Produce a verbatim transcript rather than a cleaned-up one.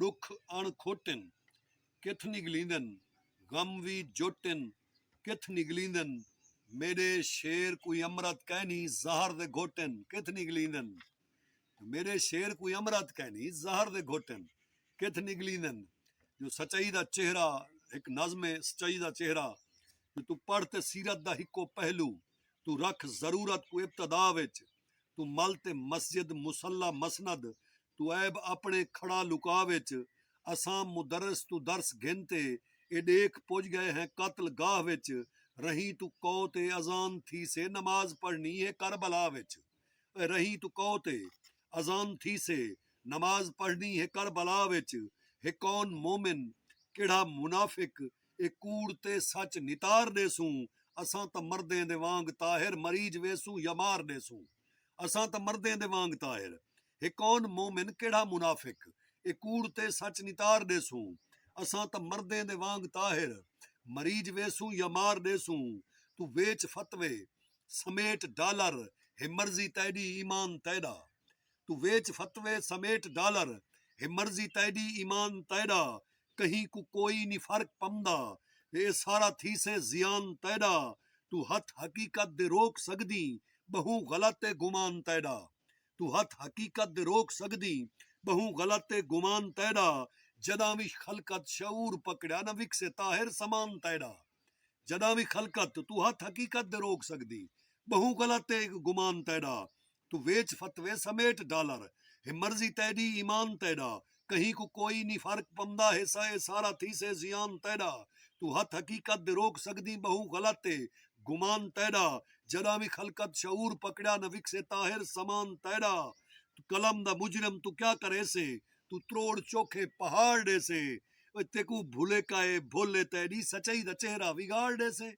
ݙکھ اݨ کھوٹن، کتھ نگلیندن؟ غم وی جوٹن، کتھ نگلیندن؟ میݙے شعر کوئی امرت کائنی، زہر دے گھوٹن، کتھ نگلیندن؟ میݙے شعر کوئی امرت کائنی، زہر دے گھوٹن، کتھ نگلیندن؟ جو سچائی دا چہرہ، ہک نظم ہے سچائی دا چہرہ، جو توں پڑھ تے سیرت دا ہکو پہلو، توں رکھ ضرورت کوں ابتدا وچ، توں مل تے مسجد مصلی مسند، توں عیب اپݨے کھڑا لکا وچ۔ اساں مدرس توں درس گھن تے اے ݙیکھ پڄ ڳئے ہیں قتل گاہ وچ۔ رہیں توں کو تے اذان تھیسے، نماز پڑھݨی ہے کربلا وچ۔ اے رہیں توں کو تے اذان تھیسے، نماز پڑھݨی ہے کربلا وچ۔ ہے کون مومن، کیڑھا منافق، اے کوڑ تے سچ نتار ݙیسوں۔ اساں تاں مردیں دے وانگ طاہر، مریج ویسوں یا مار ݙیسوں۔ اساں تاں مردیں دے وانگ طاہر، ہے کون مومن، کیڑھا منافق، اے کوڑ تے سچ نتار ݙیسوں۔ اساں تاں مردیں دے وانگ طاہر، مریج ویسوں یا مار ݙیسوں۔ توں ویچ فتوے سمیٹ ڈالر، ہے مرضی تیݙی ایمان تیݙا۔ توں ویچ فتوے سمیٹ ڈالر، ہے مرضی تیݙی ایمان تیݙا۔ کہیں کوں کوئی نی فرق پمدا، اے سارا تھیسے زیان تیݙا۔ توں ہتھ حقیقت دے روک سڳدیں، ٻہوں غلط اے گمان تیݙا۔ توں ہتھ حقیقت دے روک سڳدیں، ٻہوں غلط اے گمان تیݙا۔ جݙاں وی خلقت شعور پکڑیا، نہ وکسے طاہر سامان تیݙا۔ جݙاں وی خلقت، توں ہتھ حقیقت دے روک سڳدیں، ٻہوں غلط اے گمان تیݙا۔ توں ویچ فتوے سمیٹ ڈالر، ہے مرضی تیݙی ایمان تیݙا۔ کہیں کوں کوئی نی فرق پمدا، ہے سا اے سارا تھیسے زیان تیݙا۔ توں ہتھ حقیقت دے روک سڳدیں، ٻہوں غلط اے گمان تیݙا۔ جݙاں وی خلقت شعور پکڑیا، نہ وکسے طاہر سامان تیݙا۔ توں قلم دا مجرم توں کیا کریسیں، توں تروڑ چوکھے پہاڑ ݙیسیں۔ اوئے تیکوں بھلیکا اے بھل اے تیݙی، سچائی دا چہرہ وگاڑ ݙیسیں۔